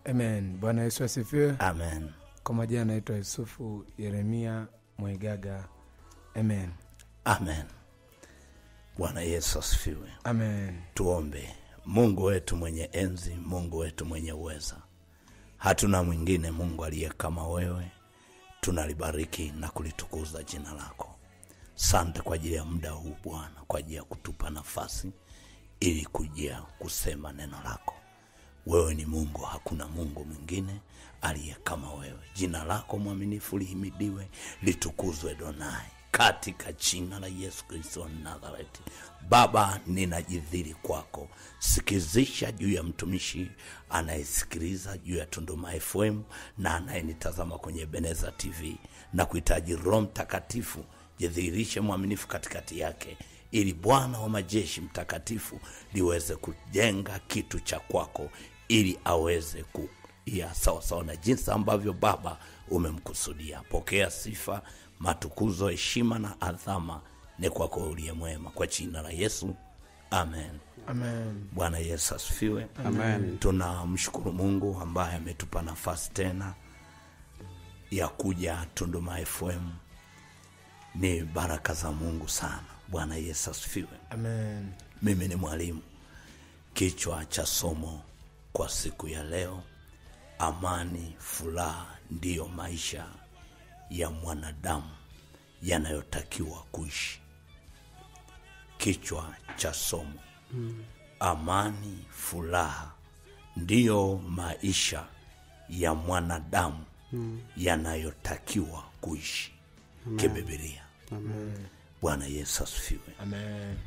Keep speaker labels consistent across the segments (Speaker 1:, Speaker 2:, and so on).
Speaker 1: Amen. Bwana Yesu asifiwe.
Speaker 2: Amen.
Speaker 1: Kwa majina naitwa Yusufu Yeremia Mwaigaga. Amen.
Speaker 2: Amen. Bwana Yesu asifiwe.
Speaker 1: Amen.
Speaker 2: Tuombe. Mungu wetu mwenye enzi, Mungu wetu mwenye uweza, hatuna mwingine Mungu aliye kama wewe. Tunalibariki na kulitukuza jina lako. Sante kwa ajili ya muda huu Bwana, kwa ajili ya kutupa nafasi ili kujia kusema neno lako. Wewe ni Mungu, hakuna Mungu mwingine aliye kama wewe. Jina lako mwaminifu lihimidiwe, litukuzwe Donai, katika jina la Yesu Kristo wa Nazareti. Baba, ninajidhiri kwako, sikizisha juu ya mtumishi anayesikiliza juu ya Tunduma FM na anayenitazama kwenye Ebeneza TV, na kuhitaji Roho Mtakatifu, jidhihirishe mwaminifu katikati yake, ili Bwana wa majeshi mtakatifu liweze kujenga kitu cha kwako, ili aweze kuia sawa sawa na jinsi ambavyo Baba umemkusudia. Pokea sifa, matukuzo, heshima na adhama ni kwako uliye mwema, kwa jina la Yesu. Amen.
Speaker 1: Amen.
Speaker 2: Bwana Yesu asifiwe.
Speaker 3: Amen.
Speaker 2: Tunamshukuru Mungu ambaye ametupa nafasi tena ya kuja Tunduma FM. Ni baraka za Mungu sana. Bwana Yesu asifiwe.
Speaker 1: Amen.
Speaker 2: Mimi ni mwalimu. Kichwa cha somo kwa siku ya leo: amani, furaha ndiyo maisha ya mwanadamu yanayotakiwa kuishi. Kichwa cha somo: amani, furaha ndiyo maisha ya mwanadamu yanayotakiwa kuishi. Kibibilia.
Speaker 3: Amen.
Speaker 2: Bwana Yesu asifiwe.
Speaker 1: Amen.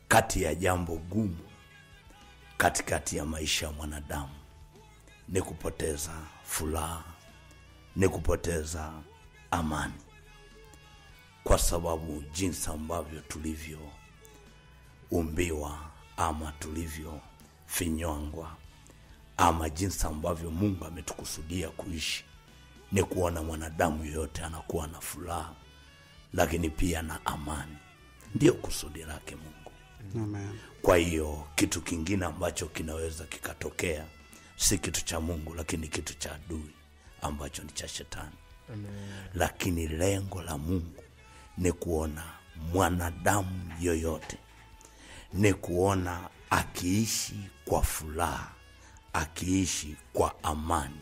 Speaker 2: Kati ya jambo gumu katikati ya maisha ya mwanadamu ni kupoteza furaha, ni kupoteza amani. Kwa sababu jinsi ambavyo tulivyo umbiwa ama tulivyo finywangwa ama jinsi ambavyo Mungu ametukusudia kuishi ni kuona mwanadamu yote anakuwa na furaha lakini pia na amani. Ndio kusudi lake Mungu.
Speaker 3: Amen.
Speaker 2: Kwa hiyo kitu kingine ambacho kinaweza kikatokea si kitu cha Mungu, lakini kitu cha adui ambacho ni cha shetani.
Speaker 1: Amen.
Speaker 2: Lakini lengo la Mungu ni kuona mwanadamu yoyote, ni kuona akiishi kwa furaha, akiishi kwa amani,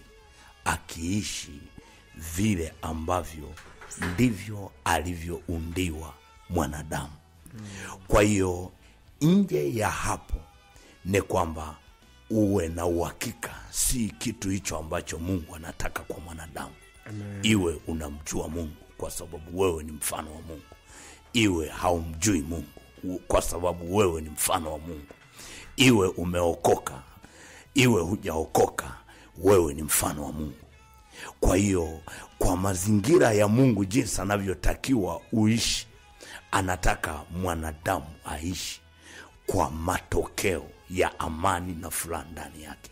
Speaker 2: akiishi vile ambavyo ndivyo alivyoundiwa mwanadamu. Kwa hiyo nje ya hapo ni kwamba uwe na uhakika si kitu hicho ambacho Mungu anataka kwa mwanadamu.
Speaker 1: Amen.
Speaker 2: Iwe unamjua Mungu kwa sababu wewe ni mfano wa Mungu, iwe haumjui Mungu kwa sababu wewe ni mfano wa Mungu, iwe umeokoka, iwe hujaokoka, wewe ni mfano wa Mungu. Kwa hiyo kwa mazingira ya Mungu jinsi anavyotakiwa uishi, anataka mwanadamu aishi kwa matokeo ya amani na furaha ndani yake.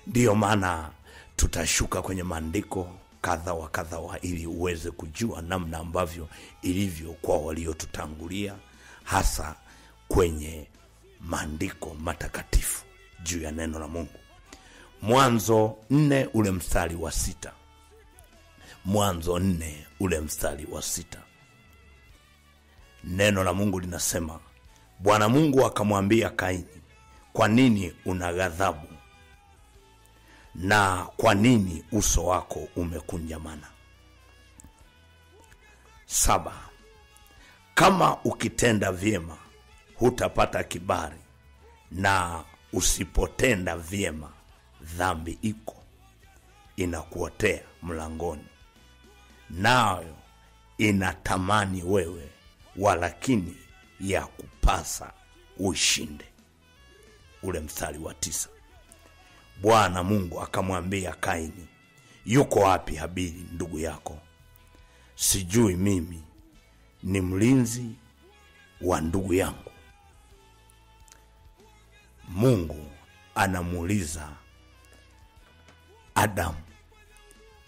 Speaker 2: Ndiyo maana tutashuka kwenye maandiko kadha wa kadha wa ili uweze kujua namna ambavyo ilivyo kwa waliotutangulia, hasa kwenye maandiko matakatifu juu ya neno la Mungu. Mwanzo 4 ule mstari wa 6. Mwanzo 4 ule mstari wa 6. Neno la Mungu linasema, Bwana Mungu akamwambia Kaini, kwa nini una ghadhabu na kwa nini uso wako umekunjamana? 7. Kama ukitenda vyema hutapata kibali, na usipotenda vyema dhambi iko inakuotea mlangoni, nayo inatamani wewe, walakini ya kupasa ushinde. Ule mstari wa 9. Bwana Mungu akamwambia Kaini, yuko wapi Habili ndugu yako? Sijui, mimi ni mlinzi wa ndugu yangu. Mungu anamuuliza Adam.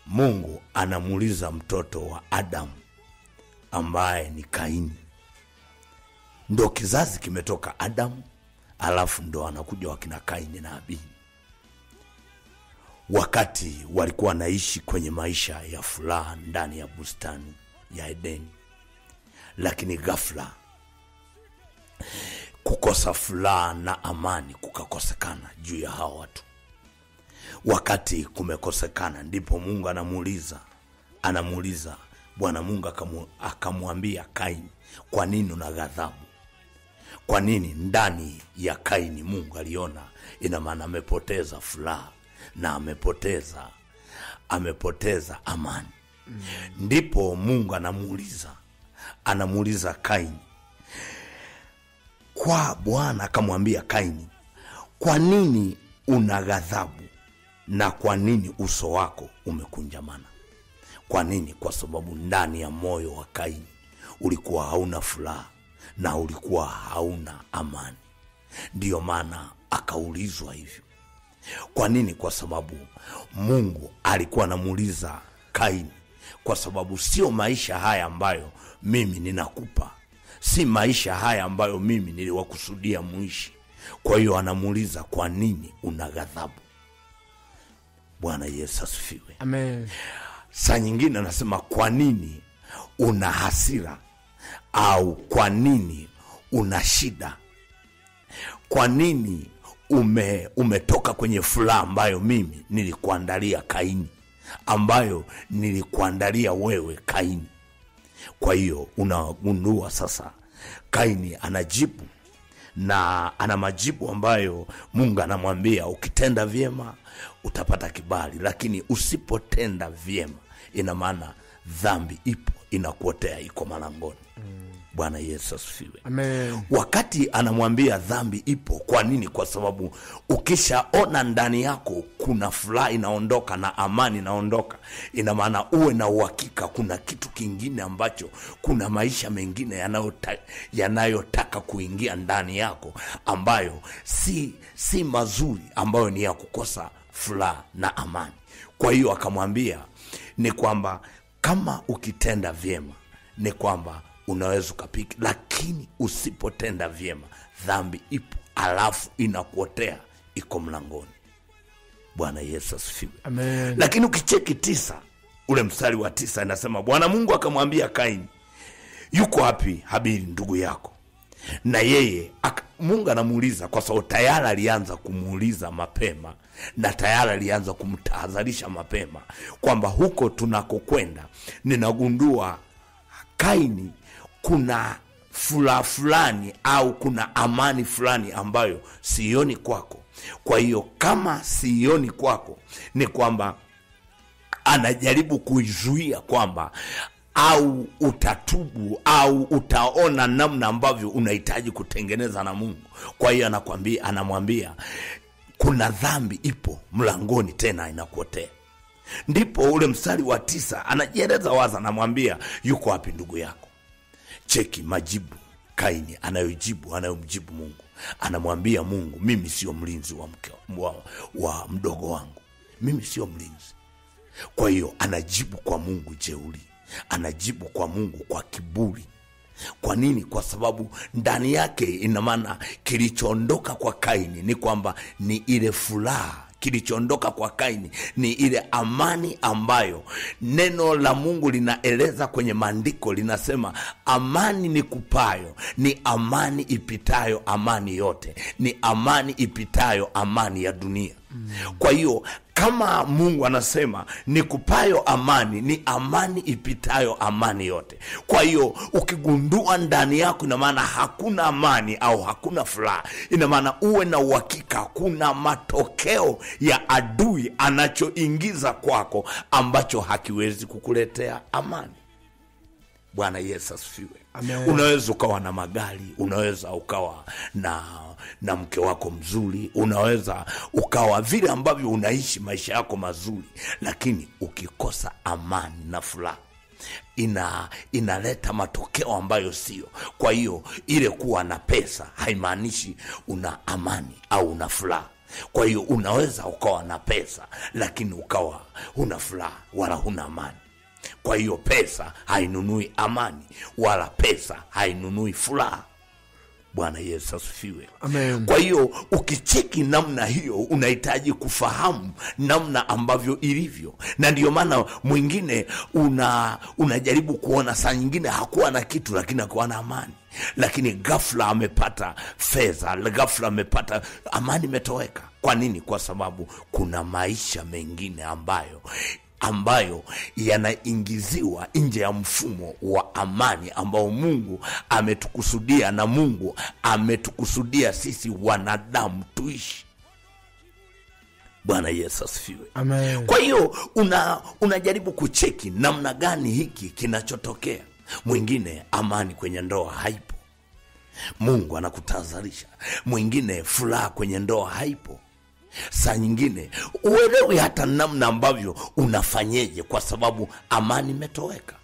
Speaker 2: Mungu anamuuliza mtoto wa Adam ambaye ni Kaini. Ndo kizazi kimetoka Adam, alafu ndo anakuja wakina Kaini na Habili. Wakati walikuwa naishi kwenye maisha ya furaha ndani ya bustani ya Edeni, lakini ghafla kukosa furaha na amani kukakosekana juu ya hao watu. Wakati kumekosekana, ndipo Mungu anamuuliza Bwana Mungu akamwambia Kaini, kwa nini una ghadhabu? Kwa nini ndani ya Kaini Mungu aliona ina maana amepoteza furaha na amepoteza amani. Ndipo Mungu anamuuliza Kaini. Kwa Bwana akamwambia Kaini, kwa nini una ghadhabu na kwa nini uso wako umekunjamana? Kwa nini? Kwa sababu ndani ya moyo wa Kaini ulikuwa hauna furaha na ulikuwa hauna amani. Ndiyo maana akaulizwa hivyo. Kwa nini? Kwa sababu Mungu alikuwa anamuuliza Kaini, kwa sababu sio maisha haya ambayo mimi ninakupa, si maisha haya ambayo mimi niliwakusudia muishi. Kwa hiyo anamuuliza, kwa nini una ghadhabu? Bwana Yesu asifiwe.
Speaker 1: Amen.
Speaker 2: Saa nyingine anasema, kwa nini una hasira? Au kwa nini una shida? Kwa nini umetoka kwenye furaha ambayo mimi nilikuandalia Kaini, ambayo nilikuandalia wewe Kaini? Kwa hiyo unagundua sasa Kaini anajibu, na ana majibu ambayo Mungu anamwambia ukitenda vyema utapata kibali, lakini usipotenda vyema ina maana dhambi ipo inakuotea, iko malangoni. Bwana Yesu asifiwe.
Speaker 1: Amen.
Speaker 2: Wakati anamwambia dhambi ipo, kwa nini? Kwa sababu ukishaona ndani yako kuna furaha inaondoka na amani inaondoka, ina maana uwe na uhakika kuna kitu kingine ambacho, kuna maisha mengine yanayotaka kuingia ndani yako ambayo si mazuri, ambayo ni ya kukosa furaha na amani. Kwa hiyo akamwambia ni kwamba kama ukitenda vyema ni kwamba unaweza ukapika, lakini usipotenda vyema dhambi ipo, alafu inakuotea, iko mlangoni. Bwana Yesu asifiwe.
Speaker 1: Amen.
Speaker 2: Lakini ukicheki 9, ule mstari wa 9 inasema Bwana Mungu akamwambia Kaini, yuko wapi Habili ndugu yako? Na yeye Mungu anamuuliza kwa sababu tayari alianza kumuuliza mapema na tayari alianza kumtahadharisha mapema kwamba huko tunakokwenda ninagundua Kaini kuna furaha fulani au kuna amani fulani ambayo sioni kwako. Kwa hiyo kama sioni kwako ni kwamba anajaribu kuizuia kwamba au utatubu au utaona namna ambavyo unahitaji kutengeneza na Mungu. Kwa hiyo anamwambia kuna dhambi ipo mlangoni tena inakuotea. Ndipo ule mstari wa 9 anajieleza wazi, anamwambia yuko wapi ndugu yako? Cheki majibu Kaini anayomjibu Mungu. Anamwambia Mungu, mimi sio mlinzi wa mke wa mdogo wangu. Mimi sio mlinzi. Kwa hiyo anajibu kwa Mungu jeuri, anajibu kwa Mungu kwa kiburi. Kwa nini? Kwa sababu ndani yake, ina maana kilichoondoka kwa Kaini ni kwamba ni ile furaha, kilichoondoka kwa Kaini ni ile amani ambayo neno la Mungu linaeleza kwenye maandiko, linasema amani ni kupayo, ni amani ipitayo amani yote, ni amani ipitayo amani ya dunia. Kwa hiyo kama Mungu anasema ni kupayo amani, ni amani ipitayo amani yote. Kwa hiyo ukigundua ndani yako ina maana hakuna amani au hakuna furaha, ina maana uwe na uhakika kuna matokeo ya adui anachoingiza kwako ambacho hakiwezi kukuletea amani. Bwana Yesu asifiwe.
Speaker 1: Amen.
Speaker 2: Unaweza ukawa na magari, unaweza ukawa na mke wako mzuri, unaweza ukawa vile ambavyo unaishi maisha yako mazuri, lakini ukikosa amani na furaha inaleta matokeo ambayo sio. Kwa hiyo ile kuwa na pesa haimaanishi una amani au una furaha. Kwa hiyo unaweza ukawa na pesa lakini ukawa huna furaha wala huna amani. Kwa hiyo pesa hainunui amani wala pesa hainunui furaha. Bwana Yesu asifiwe.
Speaker 1: Amen.
Speaker 2: Kwa hiyo ukicheki namna hiyo, unahitaji kufahamu namna ambavyo ilivyo, na ndiyo maana mwingine unajaribu kuona saa nyingine hakuwa na kitu, lakini hakuwa na amani, lakini ghafla amepata fedha, ghafla amepata amani, imetoweka. Kwa nini? Kwa sababu kuna maisha mengine ambayo yanaingiziwa nje ya mfumo wa amani ambao Mungu ametukusudia, na Mungu ametukusudia sisi wanadamu tuishi. Bwana Yesu asifiwe.
Speaker 1: Amen.
Speaker 2: Kwa hiyo unajaribu kucheki namna gani hiki kinachotokea. Mwingine amani kwenye ndoa haipo, Mungu anakutahadharisha. Mwingine furaha kwenye ndoa haipo. Saa nyingine uelewi hata namna ambavyo unafanyeje, kwa sababu amani imetoweka.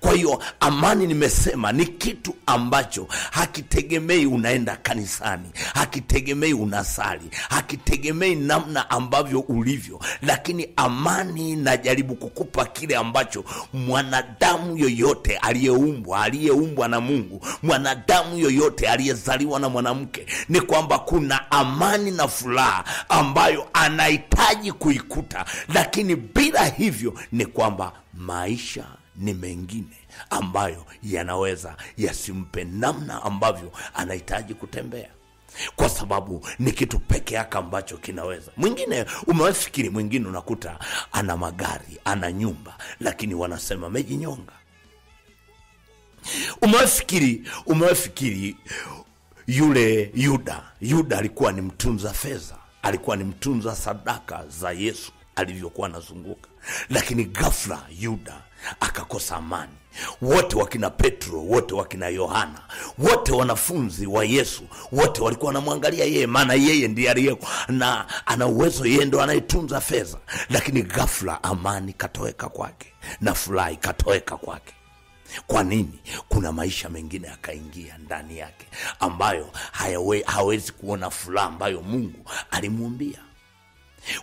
Speaker 2: Kwa hiyo amani, nimesema, ni kitu ambacho hakitegemei unaenda kanisani, hakitegemei unasali, hakitegemei namna ambavyo ulivyo, lakini amani, najaribu kukupa kile ambacho mwanadamu yoyote aliyeumbwa na Mungu, mwanadamu yoyote aliyezaliwa na mwanamke, ni kwamba kuna amani na furaha ambayo anahitaji kuikuta, lakini bila hivyo ni kwamba maisha ni mengine ambayo yanaweza yasimpe namna ambavyo anahitaji kutembea, kwa sababu ni kitu peke yake ambacho kinaweza. Mwingine umewafikiri, mwingine unakuta ana magari, ana nyumba, lakini wanasema amejinyonga. Umewafikiri yule Yuda alikuwa ni mtunza fedha, alikuwa ni mtunza sadaka za Yesu alivyokuwa anazunguka, lakini ghafla Yuda akakosa amani. Wote wakina Petro, wote wakina Yohana, wote wanafunzi wa Yesu, wote walikuwa wanamwangalia yeye, maana yeye ndiye aliye na ana uwezo, yeye ndo anayetunza fedha. Lakini ghafla amani katoweka kwake na furaha ikatoweka kwake. Kwa nini? Kuna maisha mengine yakaingia ndani yake ambayo hawezi kuona furaha ambayo Mungu alimuumbia.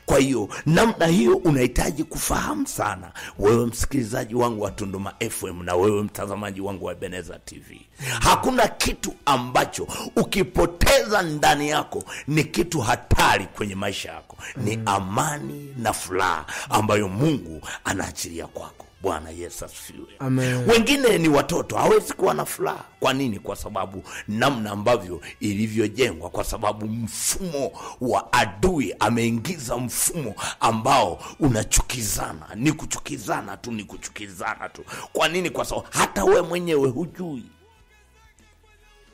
Speaker 2: Kwa hiyo namna hiyo unahitaji kufahamu sana, wewe msikilizaji wangu wa Tunduma FM na wewe mtazamaji wangu wa Ebeneza TV. Hakuna kitu ambacho ukipoteza ndani yako ni kitu hatari kwenye maisha yako, ni amani na furaha ambayo Mungu anaachilia kwako. Bwana Yesu asifiwe.
Speaker 1: Amen.
Speaker 2: Wengine ni watoto, hawezi kuwa na furaha. Kwa nini? Kwa sababu namna ambavyo ilivyojengwa, kwa sababu mfumo wa adui ameingiza mfumo ambao unachukizana, ni kuchukizana tu, ni kuchukizana tu. Kwa nini? Kwa sababu hata we mwenyewe hujui.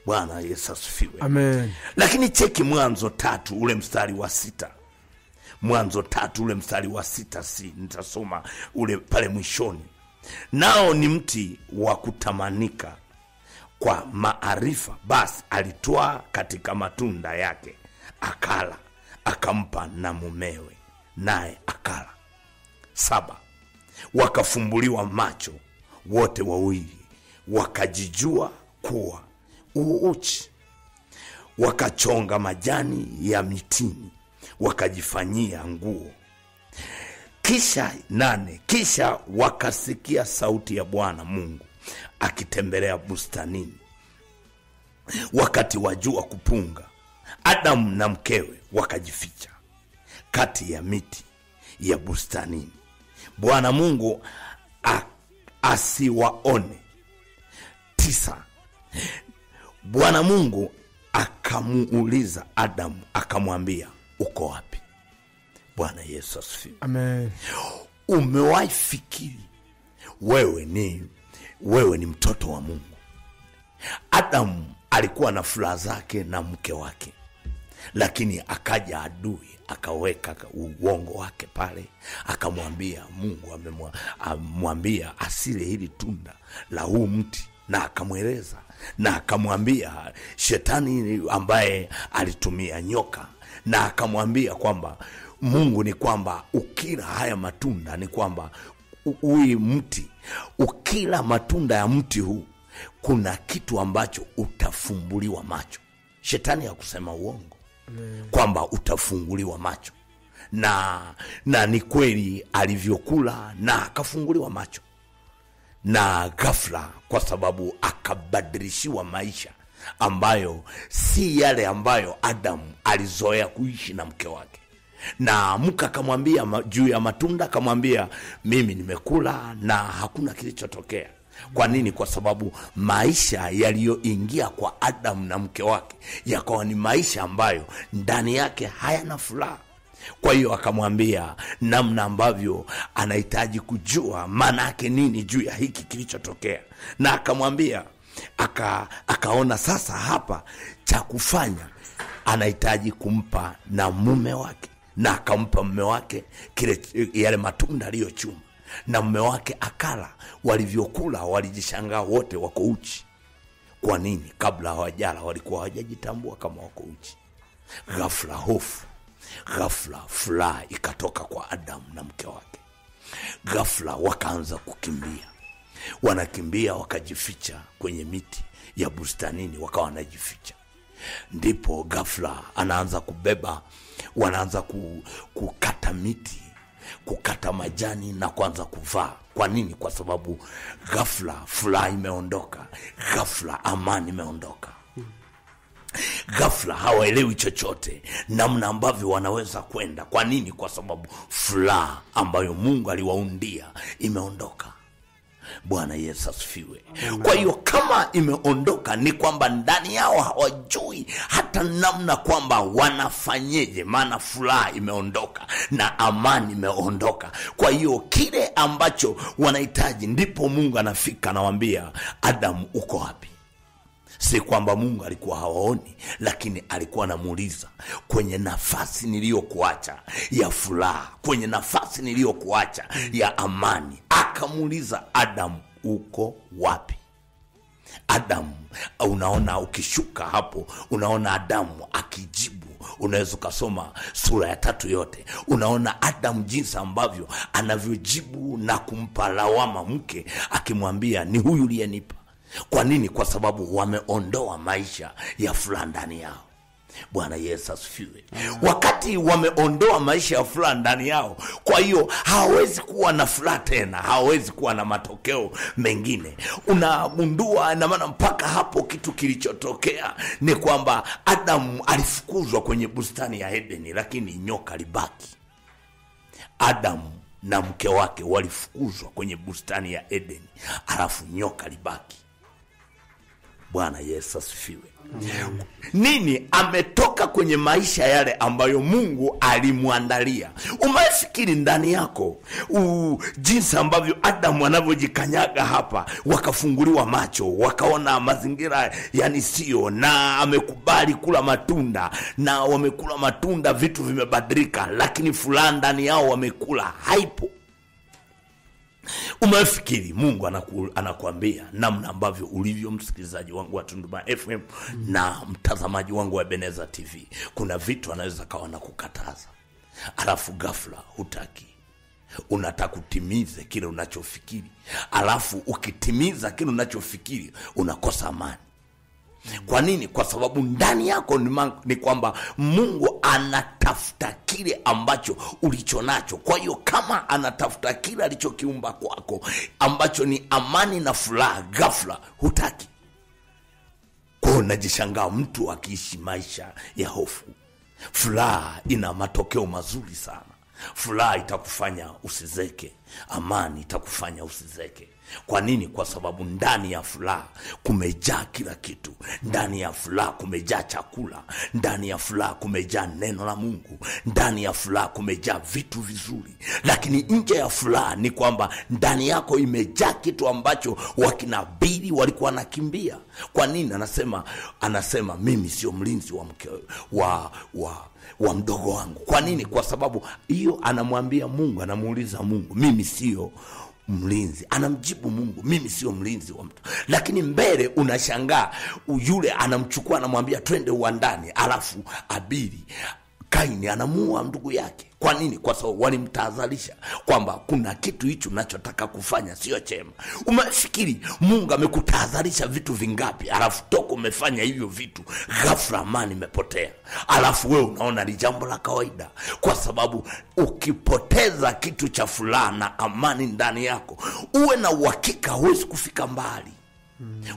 Speaker 2: Bwana Yesu asifiwe.
Speaker 1: Amen.
Speaker 2: Lakini cheki Mwanzo 3 ule mstari wa 6. Mwanzo 3 ule mstari wa 6, si nitasoma ule pale mwishoni. Nao ni mti wa kutamanika kwa maarifa, basi alitwaa katika matunda yake akala, akampa na mumewe, naye akala. 7 Wakafumbuliwa macho wote wawili, wakajijua kuwa uuchi, wakachonga majani ya mitini wakajifanyia nguo. Kisha 8 kisha wakasikia sauti ya Bwana Mungu akitembelea bustanini wakati wa jua kupunga. Adamu na mkewe wakajificha kati ya miti ya bustanini, Bwana Mungu asiwaone. 9 Bwana Mungu akamuuliza Adamu akamwambia, uko wapi? Bwana Yesu asifiwe.
Speaker 1: Amen.
Speaker 2: Umewahi fikiri wewe ni mtoto wa Mungu? Adamu alikuwa na furaha zake na mke wake, lakini akaja adui akaweka uongo wake pale, akamwambia Mungu amemwambia asile hili tunda la huu mti, na akamweleza na akamwambia shetani ambaye alitumia nyoka, na akamwambia kwamba Mungu ni kwamba ukila haya matunda, ni kwamba ui mti, ukila matunda ya mti huu kuna kitu ambacho utafumbuliwa macho. Shetani hakusema uongo kwamba utafunguliwa macho, na ni kweli alivyokula na akafunguliwa macho, na ghafla, kwa sababu akabadilishiwa maisha. ambayo si yale ambayo Adamu alizoea kuishi na mke wake. Na mke akamwambia juu ya matunda, akamwambia mimi nimekula na hakuna kilichotokea. Kwa nini? Kwa sababu maisha yaliyoingia kwa Adamu na mke wake yakawa ni maisha ambayo ndani yake hayana furaha. Kwa hiyo akamwambia namna ambavyo anahitaji kujua maana yake nini juu ya hiki kilichotokea. Na akamwambia akaona sasa hapa cha kufanya anahitaji kumpa na mume wake, na akampa mume wake kile yale matunda aliyochuma, na mume wake akala. Walivyokula walijishangaa wote wako uchi. Kwa nini? Kabla hawajala walikuwa hawajajitambua kama wako uchi. Ghafla hofu, ghafla furaha ikatoka kwa Adamu na mke wake. Ghafla wakaanza kukimbia. Wanakimbia wakajificha kwenye miti ya bustanini, wakawa wanajificha. Ndipo ghafla anaanza kubeba, wanaanza kukata miti, kukata majani na kuanza kuvaa. Kwa nini? Kwa sababu ghafla furaha imeondoka, ghafla amani imeondoka. Ghafla hawaelewi chochote namna ambavyo wanaweza kwenda. Kwa nini? Kwa sababu furaha ambayo Mungu aliwaundia imeondoka. Bwana Yesu asifiwe. Kwa hiyo kama imeondoka ni kwamba ndani yao hawajui hata namna kwamba wanafanyeje, maana furaha imeondoka na amani imeondoka. Kwa hiyo kile ambacho wanahitaji, ndipo Mungu anafika anawaambia, Adamu uko wapi? Si kwamba Mungu alikuwa hawaoni, lakini alikuwa anamuuliza kwenye nafasi niliyokuacha ya furaha, kwenye nafasi niliyokuacha ya amani. Akamuuliza Adamu uko wapi? Adamu, unaona ukishuka hapo unaona Adamu akijibu. Unaweza ukasoma sura ya 3 yote, unaona Adamu jinsi ambavyo anavyojibu na kumpa lawama mke, akimwambia ni huyu uliyenipa. Kwa nini? Kwa sababu wameondoa maisha ya furaha ndani yao. Bwana Yesu asifiwe. Wakati wameondoa maisha ya furaha ndani yao, kwa hiyo hawawezi kuwa na furaha tena, hawawezi kuwa na matokeo mengine. Unagundua na maana mpaka hapo kitu kilichotokea ni kwamba Adamu alifukuzwa kwenye bustani ya Edeni, lakini nyoka alibaki. Adamu na mke wake walifukuzwa kwenye bustani ya Edeni, alafu nyoka alibaki. Bwana Yesu asifiwe. Nini? Ametoka kwenye maisha yale ambayo Mungu alimwandalia. Umefikiri ndani yako jinsi ambavyo Adamu anavyojikanyaga hapa, wakafunguliwa macho, wakaona mazingira yani sio, na amekubali kula matunda, na wamekula matunda, vitu vimebadilika, lakini furaha ndani yao wamekula haipo. Umefikiri Mungu anakuambia namna ambavyo ulivyo, msikilizaji wangu wa Tunduma FM na mtazamaji wangu wa Ebeneza TV, kuna vitu anaweza kawa na kukataza, alafu ghafla hutaki, unataka kutimize kile unachofikiri, alafu ukitimiza kile unachofikiri unakosa amani. Kwa nini? Kwa sababu ndani yako ni kwamba Mungu anatafuta kile ambacho ulichonacho. Kwa hiyo kama anatafuta kile alichokiumba kwako ambacho ni amani na furaha, ghafla hutaki. Kwa hiyo unajishangaa mtu akiishi maisha ya hofu. Furaha ina matokeo mazuri sana. Furaha itakufanya usizeke, amani itakufanya usizeke. Kwa nini? Kwa sababu ndani ya furaha kumejaa kila kitu. Ndani ya furaha kumejaa chakula, ndani ya furaha kumejaa neno la Mungu, ndani ya furaha kumejaa vitu vizuri. Lakini nje ya furaha ni kwamba ndani yako imejaa kitu ambacho wakinabiri walikuwa wanakimbia. Kwa nini? Anasema mimi sio mlinzi wa mke wa mdogo wangu. Kwa nini? Kwa sababu hiyo anamwambia Mungu, anamuuliza Mungu, mimi sio mlinzi. Anamjibu Mungu, mimi sio mlinzi wa mtu. Lakini mbele unashangaa yule anamchukua, anamwambia twende uwandani, alafu Abili Kaini anamuua ndugu yake. Kwa nini? Kwa sababu walimtahadharisha kwamba kuna kitu hicho unachotaka kufanya sio chema. Umefikiri Mungu amekutahadharisha vitu vingapi, alafu toka umefanya hivyo vitu ghafla amani imepotea, alafu wewe unaona ni jambo la kawaida. Kwa sababu ukipoteza kitu cha furaha na amani ndani yako, uwe na uhakika huwezi kufika mbali.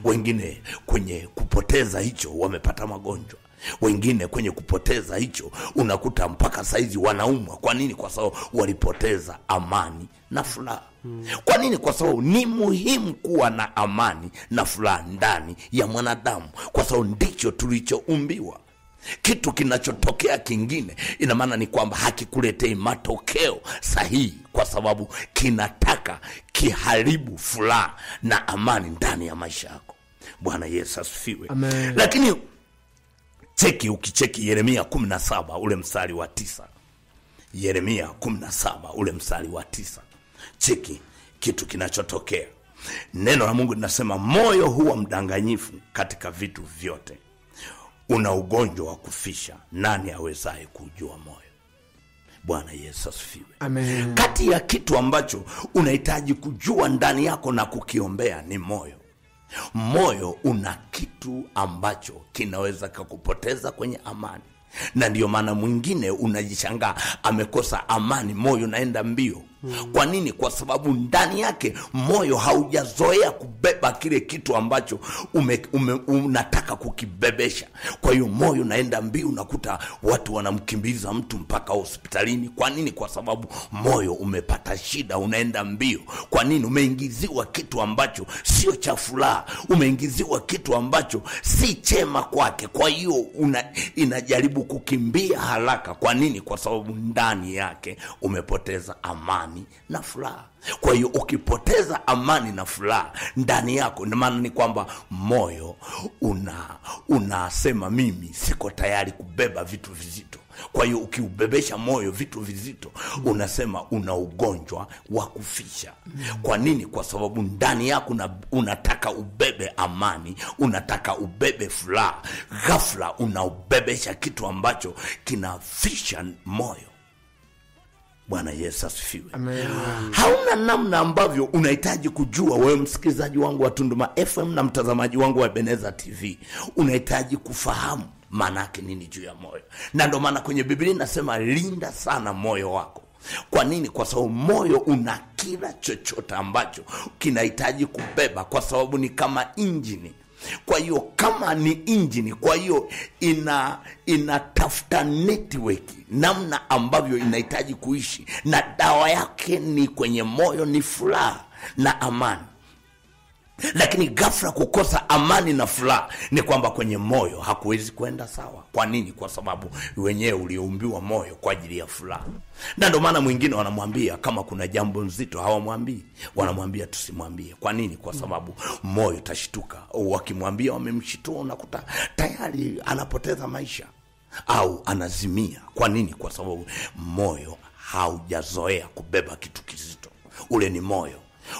Speaker 2: Wengine kwenye kupoteza hicho wamepata magonjwa. Wengine kwenye kupoteza hicho unakuta mpaka saizi wanaumwa. Kwa nini? Kwa sababu walipoteza amani na furaha. Kwa nini? Kwa sababu ni muhimu kuwa na amani na furaha ndani ya mwanadamu, kwa sababu ndicho tulichoumbiwa. Kitu kinachotokea kingine, ina maana ni kwamba hakikuletei matokeo sahihi, kwa sababu kinataka kiharibu furaha na amani ndani ya maisha yako. Bwana Yesu asifiwe.
Speaker 1: Amen.
Speaker 2: Lakini cheki, ukicheki Yeremia 17 ule mstari wa 9. Yeremia 17 ule mstari wa 9. Cheki kitu kinachotokea. Neno la Mungu linasema moyo huwa mdanganyifu katika vitu vyote, una ugonjwa wa kufisha, nani awezaye kujua moyo? Bwana Yesu asifiwe.
Speaker 1: Amen.
Speaker 2: Kati ya kitu ambacho unahitaji kujua ndani yako na kukiombea ni moyo. Moyo una kitu ambacho kinaweza kukupoteza kwenye amani. Na ndio maana mwingine unajishangaa amekosa amani, moyo unaenda mbio. Kwa nini? Kwa sababu ndani yake moyo haujazoea kubeba kile kitu ambacho unataka kukibebesha. Kwa hiyo moyo unaenda mbio, unakuta watu wanamkimbiza mtu mpaka hospitalini. Kwa nini? Kwa sababu moyo umepata shida, unaenda mbio. Kwa nini? Umeingiziwa kitu ambacho sio cha furaha, umeingiziwa kitu ambacho si chema kwake. Kwa hiyo inajaribu kukimbia haraka. Kwa nini? Kwa sababu ndani yake umepoteza amani na furaha. Kwa hiyo ukipoteza amani na furaha ndani yako, ina maana ni kwamba moyo unasema mimi siko tayari kubeba vitu vizito. Kwa hiyo ukiubebesha moyo vitu vizito, unasema una ugonjwa wa kufisha. Kwa nini? Kwa sababu ndani yako unataka ubebe amani, unataka ubebe furaha. Ghafla unaubebesha kitu ambacho kinafisha moyo. Bwana Yesu asifiwe.
Speaker 1: Amen.
Speaker 2: Hauna namna ambavyo unahitaji kujua wewe msikilizaji wangu wa Tunduma FM na mtazamaji wangu wa Ebeneza TV, unahitaji kufahamu maana yake nini juu ya moyo. Na ndio maana kwenye Biblia inasema linda sana moyo wako. Kwa nini? Kwa sababu moyo una kila chochote ambacho kinahitaji kubeba, kwa sababu ni kama injini. Kwa hiyo kama ni injini, kwa hiyo inatafuta network namna ambavyo inahitaji kuishi, na dawa yake ni kwenye moyo, ni furaha na amani. Lakini ghafla kukosa amani na furaha ni kwamba kwenye moyo hakuwezi kwenda sawa. Kwa nini? Kwa sababu wenyewe uliumbiwa moyo kwa ajili ya furaha. Na ndio maana mwingine wanamwambia kama kuna jambo nzito hawamwambii, wanamwambia tusimwambie. Kwa nini? Kwa sababu moyo utashtuka. Wakimwambia wamemshtua, unakuta tayari anapoteza maisha au anazimia. Kwa nini? Kwa sababu moyo haujazoea kubeba kitu kizito. Ule ni moyo.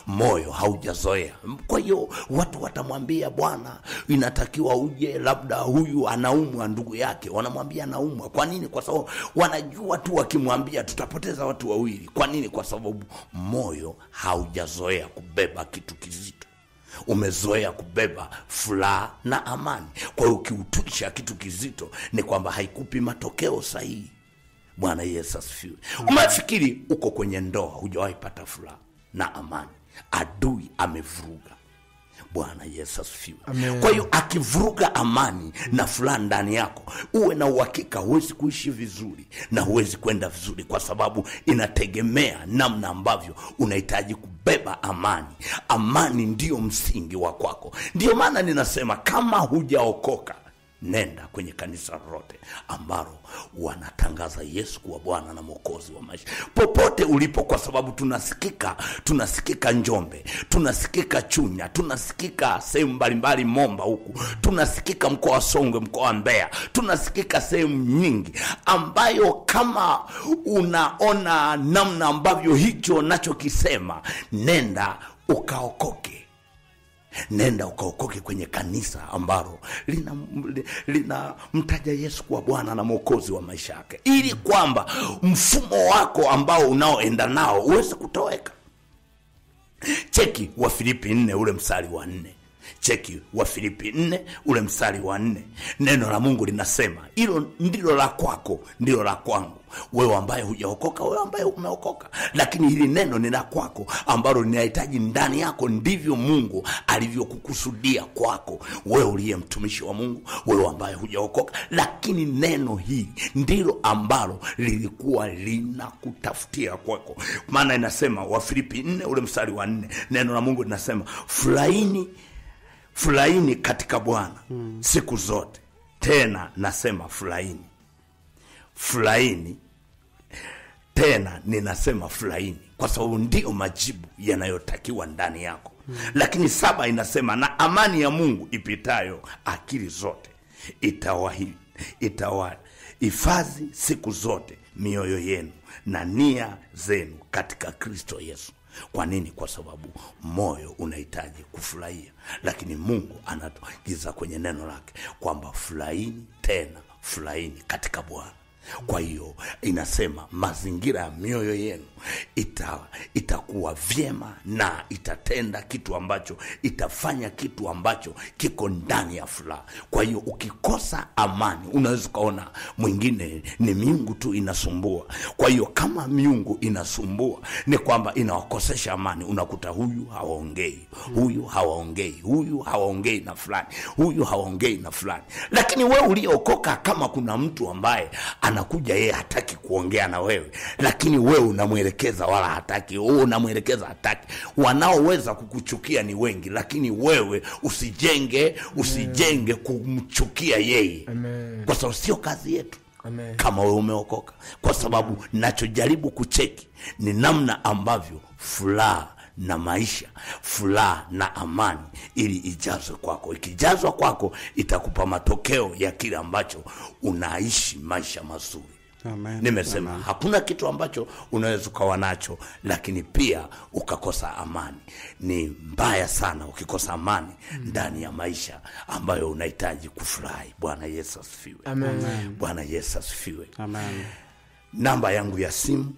Speaker 2: Moyo haujazoea. Kwa hiyo watu watamwambia bwana, inatakiwa uje, labda huyu anaumwa, ndugu yake wanamwambia anaumwa. Kwa nini? Kwa sababu wanajua tu wakimwambia tutapoteza watu wawili. Kwa nini? Kwa sababu moyo haujazoea kubeba kitu kizito. Umezoea kubeba furaha na amani. Kwa hiyo ukiutisha kitu kizito ni kwamba haikupi matokeo sahihi. Bwana Yesu asifiwe. Umefikiri uko kwenye ndoa hujawahi pata furaha na amani, adui amevuruga. Bwana Yesu asifiwe. Kwa hiyo akivuruga amani na furaha ndani yako, uwe na uhakika huwezi kuishi vizuri na huwezi kwenda vizuri, kwa sababu inategemea namna ambavyo unahitaji kubeba amani. Amani ndiyo msingi wa kwako. Ndiyo maana ninasema kama hujaokoka, nenda kwenye kanisa lolote ambalo wanatangaza Yesu kuwa Bwana na Mwokozi wa maisha, popote ulipo, kwa sababu tunasikika Njombe, tunasikika Chunya, tunasikika sehemu mbalimbali, Momba huku, tunasikika mkoa wa Songwe, mkoa wa Mbeya, tunasikika sehemu nyingi, ambayo kama unaona namna ambavyo hicho nachokisema, nenda ukaokoke. Nenda ukaokoke kwenye kanisa ambalo lina mtaja Yesu kuwa Bwana na Mwokozi wa maisha yake, ili kwamba mfumo wako ambao unaoenda nao uweze kutoweka. Cheki wa Filipi 4 ule mstari wa 4. Cheki wa Filipi 4 ule mstari wa 4, neno la Mungu linasema hilo ndilo la kwako, ndilo la kwangu, wewe ambaye hujaokoka, wewe ambaye umeokoka, lakini hili neno ni la kwako ambalo linahitaji ndani yako. Ndivyo Mungu alivyokukusudia kwako, wewe uliye mtumishi wa Mungu, wewe ambaye hujaokoka, lakini neno hili ndilo ambalo lilikuwa linakutafutia kwako. Maana inasema wa Filipi 4 ule mstari wa 4, neno la Mungu linasema furahini, furahini katika Bwana siku zote, tena nasema furahini, furahini, tena ninasema furahini, kwa sababu ndio majibu yanayotakiwa ndani yako. Lakini 7 inasema na amani ya Mungu ipitayo akili zote itawahifadhi siku zote mioyo yenu na nia zenu katika Kristo Yesu. Kwa nini? Kwa sababu moyo unahitaji kufurahia, lakini Mungu anatuagiza kwenye neno lake kwamba furahini, tena furahini katika Bwana. Kwa hiyo inasema mazingira ya mioyo yenu itakuwa vyema na itatenda kitu ambacho, itafanya kitu ambacho kiko ndani ya furaha. Kwa hiyo ukikosa amani, unaweza ukaona mwingine ni miungu tu inasumbua. Kwa hiyo kama miungu inasumbua, ni kwamba inawakosesha amani. Unakuta huyu hawaongei, huyu hawaongei, huyu hawaongei na fulani, huyu hawaongei na fulani. Lakini wewe uliokoka, kama kuna mtu ambaye anakuja yeye hataki kuongea na wewe, lakini wewe unamwelekeza wala hataki, wewe unamwelekeza hataki, wanaoweza kukuchukia ni wengi, lakini wewe usijenge kumchukia yeye.
Speaker 1: Amen.
Speaker 2: Kwa sababu sio kazi yetu.
Speaker 1: Amen.
Speaker 2: Kama wewe umeokoka. Kwa sababu nachojaribu kucheki ni namna ambavyo furaha na maisha, furaha na amani ili ijazwe kwako. Ikijazwa kwako itakupa matokeo ya kile ambacho unaishi maisha mazuri.
Speaker 3: Amen.
Speaker 2: Nimesema
Speaker 3: Amen.
Speaker 2: Hakuna kitu ambacho unaweza ukawa nacho lakini pia ukakosa amani. Ni mbaya sana ukikosa amani ndani ya maisha ambayo unahitaji kufurahi. Bwana Yesu asifiwe.
Speaker 1: Amen.
Speaker 2: Bwana Yesu asifiwe.
Speaker 3: Amen.
Speaker 2: Namba yangu ya simu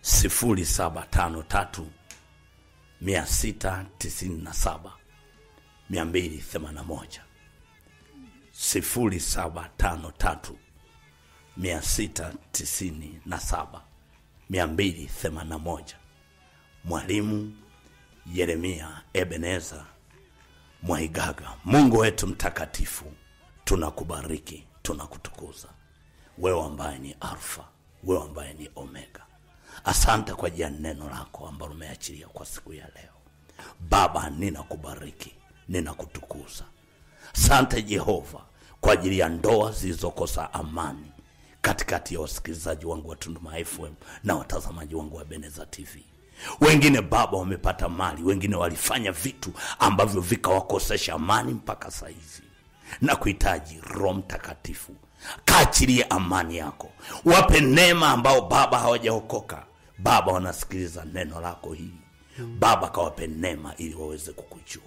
Speaker 2: 0753 697 281, 0753 697 281. Mwalimu Yeremia Ebeneza Mwaigaga. Mungu wetu mtakatifu, tunakubariki, tunakutukuza, wewe ambaye ni Alfa, wewe ambaye ni Omega. Asante kwa ajili ya neno lako ambalo umeachilia kwa siku ya leo. Baba, ninakubariki, ninakutukuza. Asante Jehova kwa ajili ya ndoa zilizokosa amani katikati ya wasikilizaji wangu wa Tunduma FM na watazamaji wangu wa Beneza TV. Wengine Baba wamepata mali, wengine walifanya vitu ambavyo vikawakosesha amani mpaka saizi. Na kuhitaji Roho Mtakatifu, kaachilie amani yako, wape neema ambao Baba hawajaokoka. Baba wanasikiliza neno lako hili, Baba kawape neema ili waweze kukujua.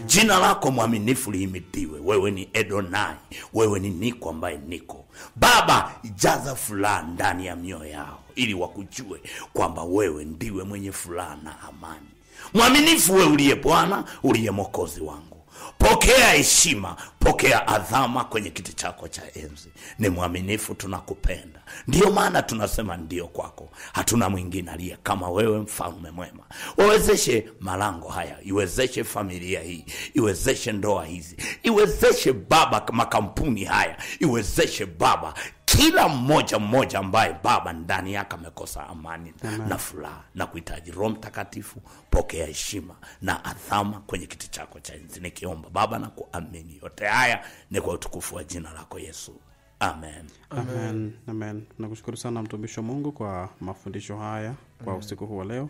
Speaker 2: Jina lako mwaminifu lihimidiwe. Wewe ni Edonai, wewe ni niko ambaye niko. Baba, jaza furaha ndani ya mioyo yao ili wakujue kwamba wewe ndiwe mwenye furaha na amani. Mwaminifu wewe uliye Bwana, uliye Mwokozi wangu. Pokea heshima, pokea adhama kwenye kiti chako cha enzi. Ni mwaminifu, tunakupenda. Ndiyo maana tunasema ndio kwako. Hatuna mwingine aliye kama wewe, mfalme mwema. Wawezeshe malango haya, iwezeshe familia hii, iwezeshe ndoa hizi, iwezeshe Baba makampuni haya, iwezeshe Baba kila mmoja mmoja ambaye Baba ndani yake amekosa amani na furaha na kuhitaji Roho Mtakatifu. Pokea heshima na adhama kwenye kiti chako cha enzi. Nikiomba Baba na kuamini yote haya ni kwa utukufu wa jina lako Yesu. Amen.
Speaker 3: Amen. Amen. Nakushukuru sana mtumishi wa Mungu kwa mafundisho haya kwa usiku huu wa leo.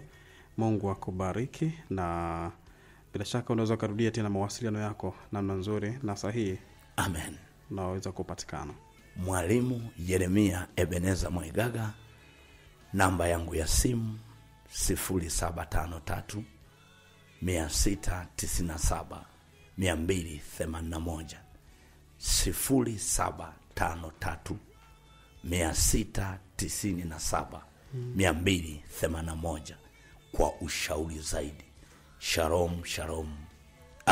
Speaker 3: Mungu akubariki, na bila shaka unaweza kurudia tena mawasiliano yako namna nzuri na sahihi.
Speaker 2: Amen.
Speaker 3: Unaweza kupatikana.
Speaker 2: Mwalimu Yeremia Ebeneza Mwaigaga, namba yangu ya simu 0753 697 281, 0753 697 281 kwa ushauri zaidi. Shalom, shalom.